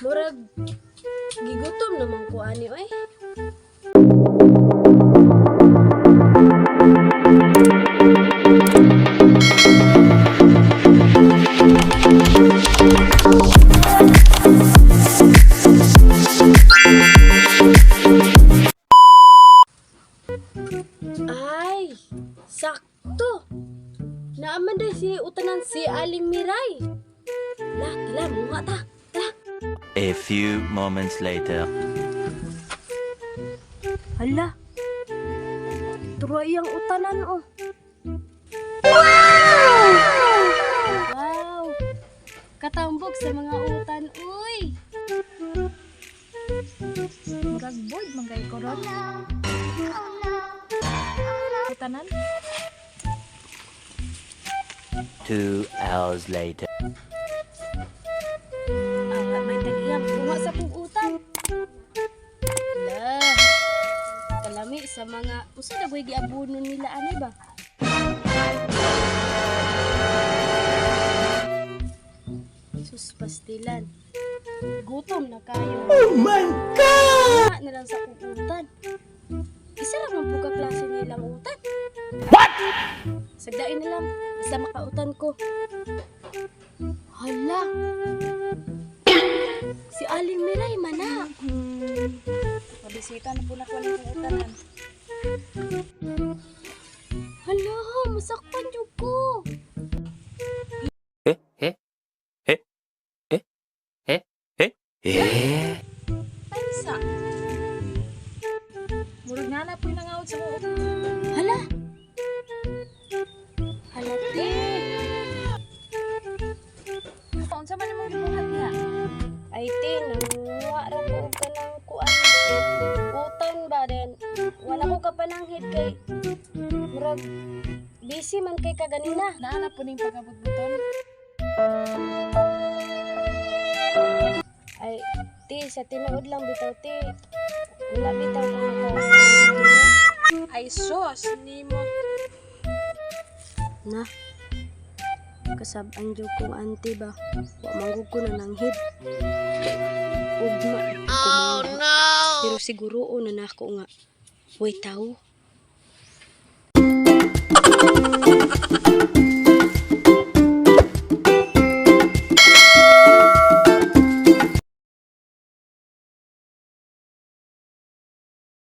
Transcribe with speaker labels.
Speaker 1: Murag gigutom naman ko ani oy. Ay, sakto. Naaman day si utanan si Aling Miray. La, tala, munga ta. Tala.
Speaker 2: A few moments later.
Speaker 1: Hala. Turuan iyang utanan oh. Wow! Wow! Katambok sa mga utan, uy!
Speaker 3: Murag bored man kay ko ron. Utanan.
Speaker 2: 2 hours later.
Speaker 1: Ang may tagiyang bunga sa kong utan. Hala. Kalami sa mga usa na ko'y giabuno nila ani ba? Sus pastilan. Gutom na kayo. Oh my God! Na lang sa kong utan. Isa lang ang buka klase nilang utan. What? Sagdain na lang. Basta makautan ko. Hala! Si Aling Miray mana.
Speaker 3: Mabisita na po na ko ng utanan.
Speaker 1: Hala, masakpan jud ko.
Speaker 2: Eh? Eh? Eh? Eh? Eh? Eh? Eh?
Speaker 3: Tansa. Murag nga na po'y nangaod sa mga utan.
Speaker 1: Hala. Hala, te.
Speaker 3: Unsa man imong gibuhat niya?
Speaker 1: Ay, te, nanguha ra ko og kanang kuan. Utan ba then? Wala ko kapananghid kay murag busy man kay kaganina.
Speaker 3: Naa na po ning pagabot-buton.
Speaker 1: Ay, te, sa tinuod lang bitaw, te. Wala bitaw ko maka.
Speaker 3: Ay sos nimo.
Speaker 1: Na. Kasab-an jud kong auntie ba. Wa manggug ko na nanghid. Ugma. Oh no. Pero siguro na nako nga. Way tao.